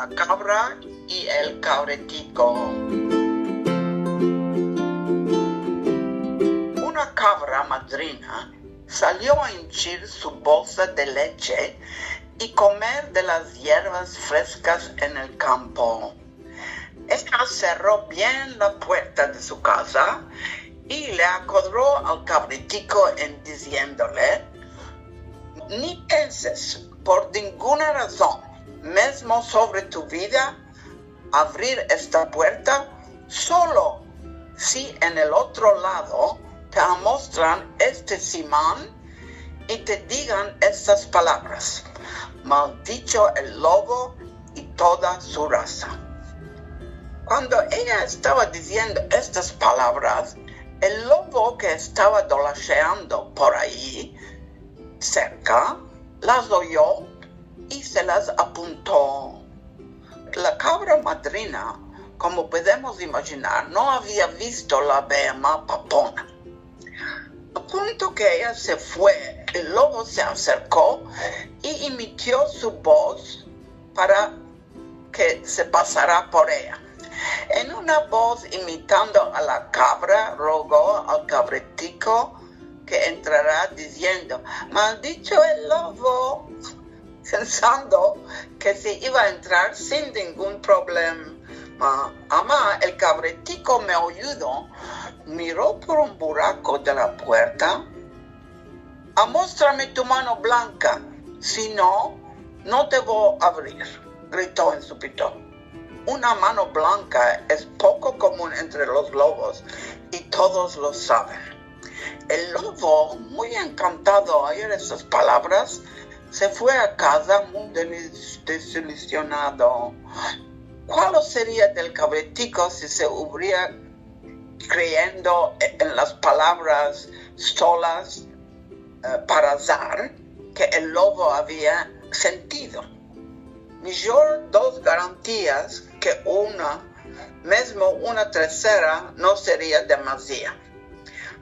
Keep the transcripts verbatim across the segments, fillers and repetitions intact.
La kavra i el kavretiko. Una kavra madrina salio a inchir su bolsa de leche i komer de las yervas freskas en el kampo. Eya serro bien la puerta de su kaza i le akodro al kavretiko en diziendole: "Ni penses por dinguna razon, mezmo sovre tu vida, avrir esta puerta solo si en el otro lado te amostran este siman i te digan estas palavras: Maldicho el lovo i toda su raza". Kuando eya estava diziendo estas palavras, el lovo ke estava dolasheando por ayi serka las oyo i se las apunto. La kavra madrina, komo podemos imajinar, no avia visto la behema papona. A punto ke eya se fue, el lovo se aserko i imitio su boz para ke se pasara por eya. En una boz imitando a la kavra, rogo al kavretiko ke entrara diziendo: "Maldicho el lovo", pensando ke se iva a entrar sin dingun problema. Ama el kavretiko meoyudo miro por un burako de la puerta. "Amostrame tu mano blanka, si no, no te vo a avrir", grito en su pito. Una mano blanka es poko komun entre los lovos i todos lo saven. El lovo, muy enkantado a oir estas palavras, se fue a kaza muy delis-, desilusionado. Kualo seria del kavretiko si se uvria kreyendo en las palavras solas, eh, por azar ke el lovo avia sentido? Mijor dos garantias ke una, mezmo una tersera no seria demasia.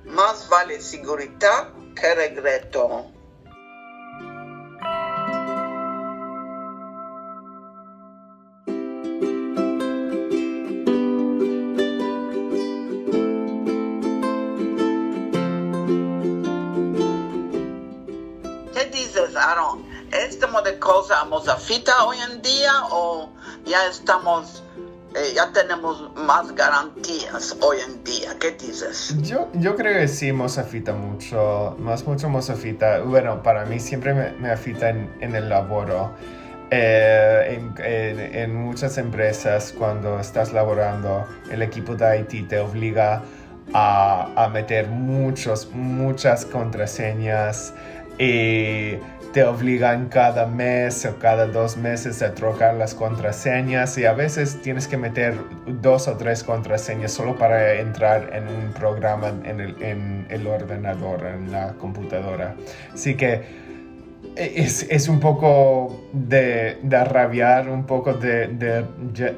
Mas vale sigurita ke regreto. Ke dizes, Aron? Este modo de koza mos afita oy en dia o ya estamos, eh, ya tenemos mas garantias oy en dia? Ke dizes? Yo, yo kreo ke si mos afita muncho, mas muncho mos afita. Bueno, para mi siempre me, me afita en, en el lavoro. Eh, en, en, en munchas empresas, kuando estas lavorando, el ekipo de I T te ovliga a, a meter munchos, munchas kontrasenyas i te ovligan kada mez o kada dos mezes a trokar las kontrasenyas i a vezes tienes ke meter dos o tres kontrasenyas solo para entrar en un programa en el, en el ordenador, en la komputadora. Asi ke e-, es, es un poko de, de arabiar, un poko de, de,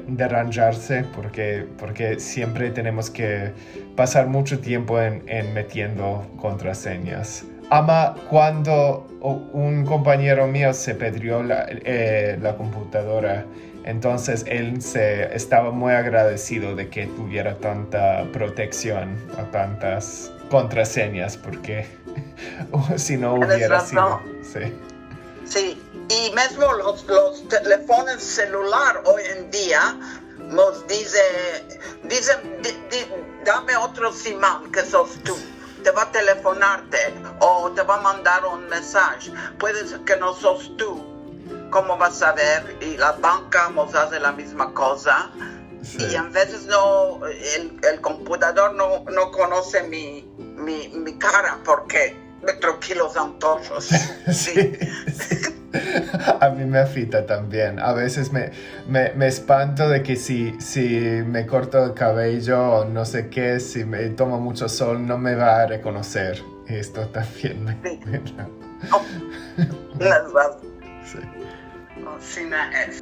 de ranjarse, porke, porke siempre tenemos ke pasar muncho tiempo en, en metiendo kontrasenyas. Ama kuando o-, un kompanyero mio se pedrio la, eh, la komputadora, entonses el se, estava muy agradesido de ke tuviera tanta proteksion a tantas kontrasenyas, porke si no uviera sido. Tienes razon. Si. Si. I mezmo los, los telefonos selular oy en dia mos dize, dize, di-, di-, "Dame otro siman ke sos tu. Te va a telefonarte o te va a mandar un mensaj. Puede ser ke no sos tu. Komo vas a saver?" I la banka mos aze la mizma koza. Si. I a vezes no, el, el komputador no, no konose mi, mi, mi kara porke me troki los antojos. Si. Si, si. A mi me afita tambien. A vezes me, me, me espanto de ke si, si me korto el kavello o no se ke, si me tomo muncho sol, no me va a rekonoser. Esto tambien me... Si. Oh, las vas. Si. Ansina es.